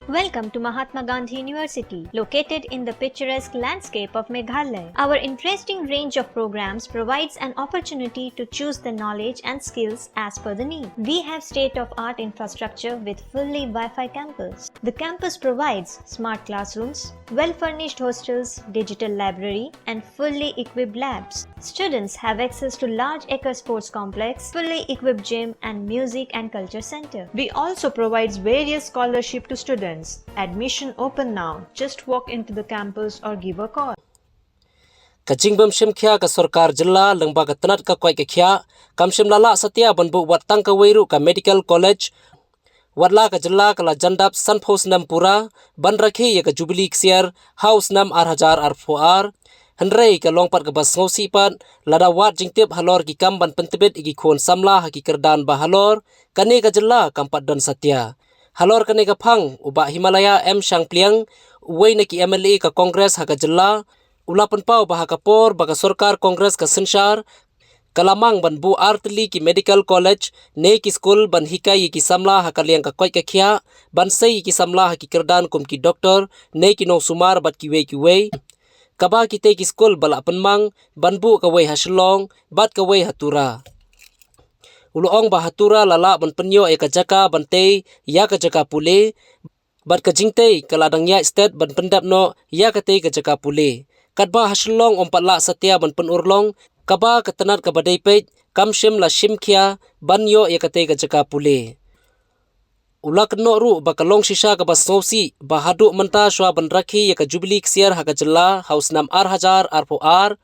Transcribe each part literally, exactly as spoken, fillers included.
Welcome to Mahatma Gandhi University, located in the picturesque landscape of Meghalaya. Our interesting range of programs provides an opportunity to choose the knowledge and skills as per the need. We have state-of-art infrastructure with fully Wi-Fi campus. The campus provides smart classrooms, well-furnished hostels, digital library, and fully equipped labs. Students have access to large acre sports complex, fully equipped gym, and music and culture center. We also provides various scholarship to students. Admission open now. Just walk into the campus or give a call. Ka jingbym shim khia ka sorkar jylla lyngba ka tnat ka koit ka khiah kam shym la lah satia ban buh wat tang kawei ruh ka medical college. Wat la ka jylla ka la jan dap sanphew snem pura ban rakhe ïa ka jubili ksiar ha u snem ar hajar arphew ar. Hynrei ka long pat kaba sngewsih pat lada wad jingtip halor ki kam ban pyntbit ïa ki khun samla ha ki kyrdan ba halor kane ka jylla kam pat don satia. Halor kane ka phang u Bah Himalaya M Shangpliang, uwei na ki M L A ka Congress ha ka jylla, u la pynpaw ba ha ka por ba ka sorkar Congress ka synshar ka la mang ban buh artylli ki medical college ne ki skul ban hikai ïa ki samla ha ka liang ka koit ka khiah, ban sei ïa ki samla ha ki kyrdan kum ki doktor ne ki nongsumar bad kiwei kiwei. Kaba kitei ki skul ba la pynmang ban buh kawei ha Shillong bad kawei ha Tura. U la ong ba ha Tura la lah ban pynïoh ïa ka jaka ban tei ïa ka jaka pule, bad ka jingtei ka la dang ïaid stet ban pyndep noh ïa katei ka jaka pule. Katba ha Shillong ym pat lah satia ban pynurlong, kaba ka tnat kaba dei peit kam shym la shim khia ban ïoh ïa katei ka jaka pule. U la kynnoh ruh ba ka long shisha kaba sngewsih ba haduh mynta shuwa ban rakhe ïa ka jubili ksiar ha ka jylla ha u snem ar hajar arphew ar,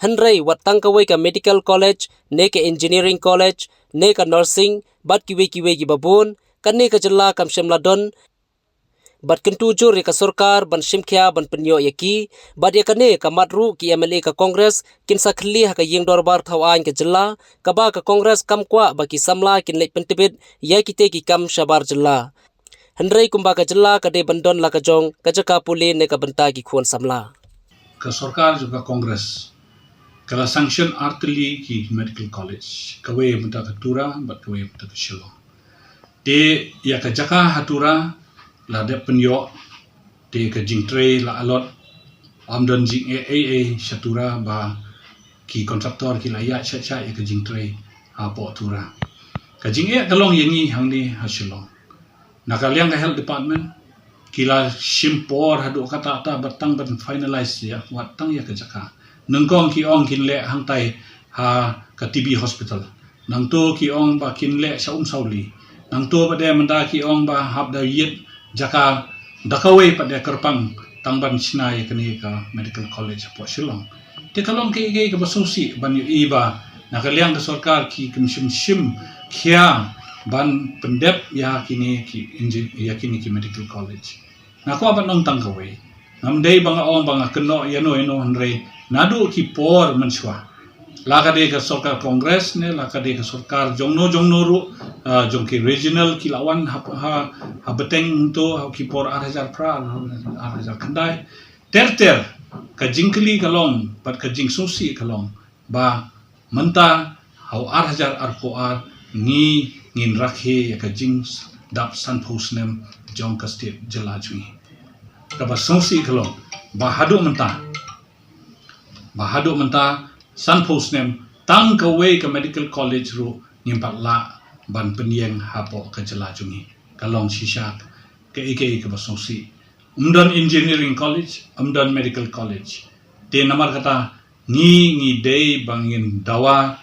hynrei wat tang kawei ka medical college ne ka engineering college ne ka nursing bad kiwei kiwei kiba bun kane ka jylla kam shym la don. Bad kyntu jur ïa ka sorkar ban shim khia ban pynïoh ïa ki, bad ïa kane ka mat ruh ki M L A ka Congress kin sa khylli ha ka ïing dorbar thaw aiñ ka jylla, kaba ka Congress kam kwah ba ki samla kin leit pyntbit ïa kitei ki kam shabar jylla. Hynrei kumba ka jylla ka dei ban don la ka jong ka jaka pule ne ka bynta ki khun samla. Ka sorkar jong ka Congress ka la sanction artylli ki medical college, kawei mynta ka Tura bad kawei mynta ka Shillong. Te ïa ka jaka ha Tura la dep pynïoh, te ka jingtrei la alot, ym don jingeh ei ei sha Tura ba ki contractor ki la ïaid sha sha ïa ka jingtrei hapoh Tura. Ka jingeh ka long ïa ngi hangne ha Shillong. Na ka liang ka health department ki la shim por haduh katta katta bad tang ban finalize ïa wat tang ïa ka jaka. Nyngkong ki ong kin leh hangtai ha ka T B hospital. Nangto ki ong ba kin leh sha Umsawli. Nangto ba dei mynta ki ong ba hap da ïit jaka da kawei pat da kyrpang tang ban shna ïa kane ka medical college hapoh Shillong. Te ka long kaei kaei kaba sngewsih ban ïohi ba na ka liang ka sorkar ki kin shim shim khia ban pyndep ïa kine ki engi-, ïa kine ki medical college. Nga kwah ban ong tang kawei. Ngam dei ba nga ong ba nga kynnoh ïano ïano hynrei naduh ki por mynshuwa, la ka dei ka sorkar Congress ne la ka dei ka sorkar jongno jongno ruh, ah, jong ki regional ki la wan ha, ha, ha bteng to ha ki por ar hajar phra, ar hajar khyndai. Ter ter ka jingkylli ka long bad ka jingsngewsih ka long ba mynta ha u ar hajar arphew ar ngi ngin rakhe ïa ka jingdap sanphew snem jong ka state jylla jong ngi. Kaba sngewsih ka long ba haduh mynta, ba haduh mynta sanphew snem tang kawei ka medical college ruh ngim pat lah ban pynïeng hapoh ka jylla jong ngi. Ka long shisha kaei kaei kaba sngewsih. Ym don engineering college, ym don medical college. Te namar kata ngi ngi dei ba ngin dawa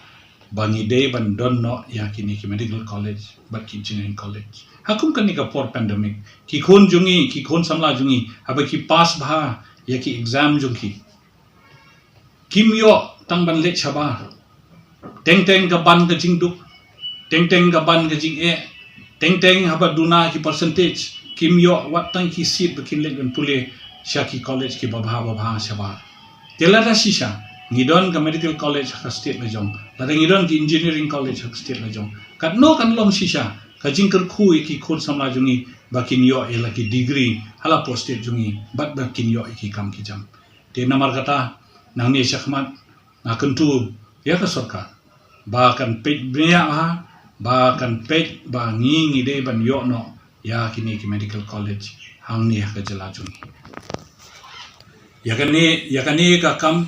ba ngi dei ban don noh ïa kine ki medical college bad ki engineering college. Ha kum kane ka por pandemic ki khun jong ngi, ki khun samla jong ngi haba ki pass bha ïa ki exam jong ki, kim ïoh tang ban leit shabar. Teng teng ka ban ka jingduk, teng teng ka ban ka jingeh, teng teng haba duna ki percentage kim ïoh wat tang ki seat ba kin leit ban pule sha ki college kiba bha ba bha shabar. Te lada shisha ngi don ka medical college ha ka state la jong, lada ngi don ki engineering college ha ka state la jong, katno kan long shisha ka jingkyrkhu ïa ki khun samla jong ngi ba kin ïoh ïa la ki degree ha la poh state jong ngi bad ba kin ïoh ïa ki kam ki jam. Te namar kata nangne shakhmat nga kyntu ïa ka sorkar ba kan peit bniah bha, ba kan peit ba ngi ngi dei ban ïoh noh ïa kine ki medical college hangne ha ka jylla jong ngi. Ïa kane, ïa kane ka kam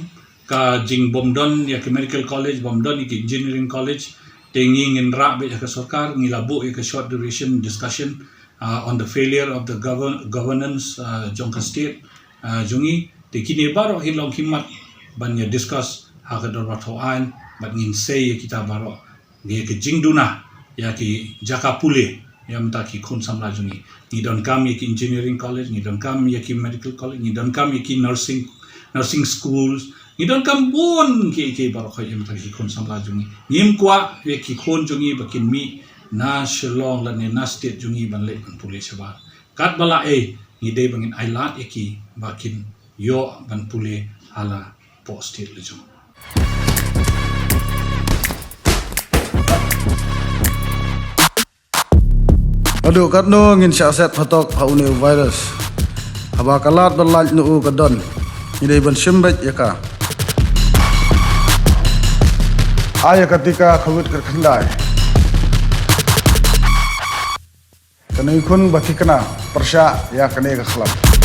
ka jingbym don ïa ki medical college, bym don ïa ki engineering college, te ngi ngin rah beit ha ka sorkar, ngi la buh ïa ka short duration discussion, uh, on the failure of the govern-, governance, uh, jong ka state, uh, jong ngi. Te kine baroh hi long ki mat ban ïa discuss ha ka dorbar thaw aiñ, bad ngin sei ïa kita baroh, ïa ka jingduna ïa ki jaka pule ïa mynta ki khun samla jong ngi. Ngi donkam ïa ki engineering college, ngi donkam ïa ki medical college, ngi donkam ïa ki nursing, nursing schools, ngi donkam bun ki, ki baroh khoit ïa mynta ki khun samla jong ngi. Ngim kwah ïa ki khun jong ngi ba kin mih na Shillong lane na state jong ngi ban leit ban pule shabar. Katba la ei, ngi dei ba ngin ai lad ïa ki ba kin ïoh ban pule ha la poh state la jong. Haduh katno ngin shah set phatok ha une u virus? Haba ka lad ba lait na u ka don, ngi dei ban shim beit ïa ka. Ai ïa ka tika Covid kyrkhyndai. Kane khun ba thikna pyrshah ïa kane ka khlam.